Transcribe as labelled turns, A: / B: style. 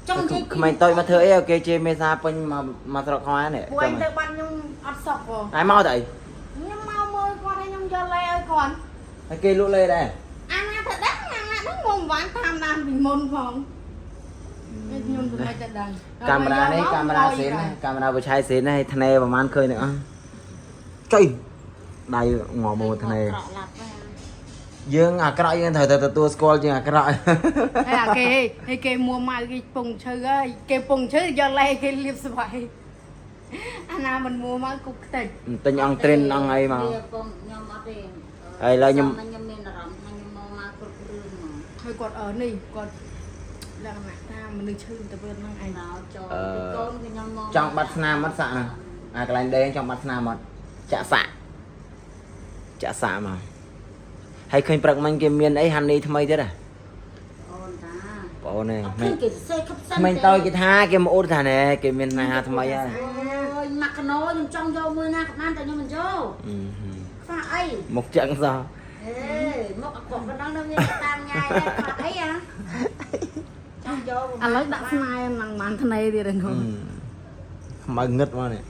A: ចង់និយាយ
B: ក្មេងតូចមកធ្វើអីឲ្យគេជេរមេសាពេញមកមកស្រុកខ្មែរនេះ
C: ពួកឯងទៅបាត់ខ្ញុំអត់សក់ហ៎
B: ហើយមកទៅអី
C: ខ្ញុំមកមើលគាត់ឲ្យខ្ញុំយកលេឲ្យគាត់
B: ហើយគេលក់លេដែរ
C: អាណាទៅដឹងអាណាដឹងមកមិនបានតាមដានពីមុនផងខ្ញុំទៅមិនទៅដឹង
B: កាមេរ៉ានេះកាមេរ៉ាសេនណាកាមេរ៉ាបច្ឆៃសេនណាហើយធ្នេប្រហែលឃើញទាំងអស់ចុយដៃងំមកធ្នេ
A: ក្រក់ឡាប់ហើយ
B: យើងអាក្រក់យើងត្រូវតែទទួលស្គាល់ជាងអាក្រក់
C: ហើយអាគេហើយគេមួម៉ៅគេពងឈើហើយគេពងឈើយកលេគេលាបស្បៃអាណាមិនមួម៉ៅគុកខ្ទេច
B: ទិញអង្គត្រិនអង្គអីមក
A: វាពងខ្ញុំអត់ទេ
B: ហើយឡើយខ្ញុំ
A: ខ្ញុំមានអារម្មណ៍ថាខ្ញុំមកមកគ្រប់រឿងហ្មង
C: ហើយគាត់អឺនេះគាត់លក្ខណៈថាមនុស្សឈឺទៅពេលហ្នឹងឯង
A: មកចូលពីកូនគឺខ្ញុំមក
B: ចង់បាត់ស្នាមអត់សាក់ណាអាកន្លែងដេងចង់បាត់ស្នាមអត់ចាក់សាក់ចាក់សាក់មកហើយឃើញព្រឹកមិញគេមានអីហាន់នីថ្មីទៀតហ៎
A: អូនតា
B: បងអូនឯង
A: អត់ឃើញគេសរសេរខិបសិន
B: ក្មេងតូចគេថាគេមកអ៊ូតថាណែគេមានស្នេហាថ្មីហើយ
A: អូយម៉ាក់កណូខ្ញុំចង់យកមួយណាក៏បានតែខ្ញុំមិនយក
B: អឺ
A: ខ្វះអី
B: មុខចឹងសោះ
A: អេមកអកប៉ុណ្ណឹងនៅមានតាមញ៉ាយដែរខ្វះអីអាចង់យក
C: ឥឡូវដាក់ស្នេហ៍ហ្នឹងបានថ្នេរទៀតឯនោះ
B: ខ្មៅងឹតមកនេះ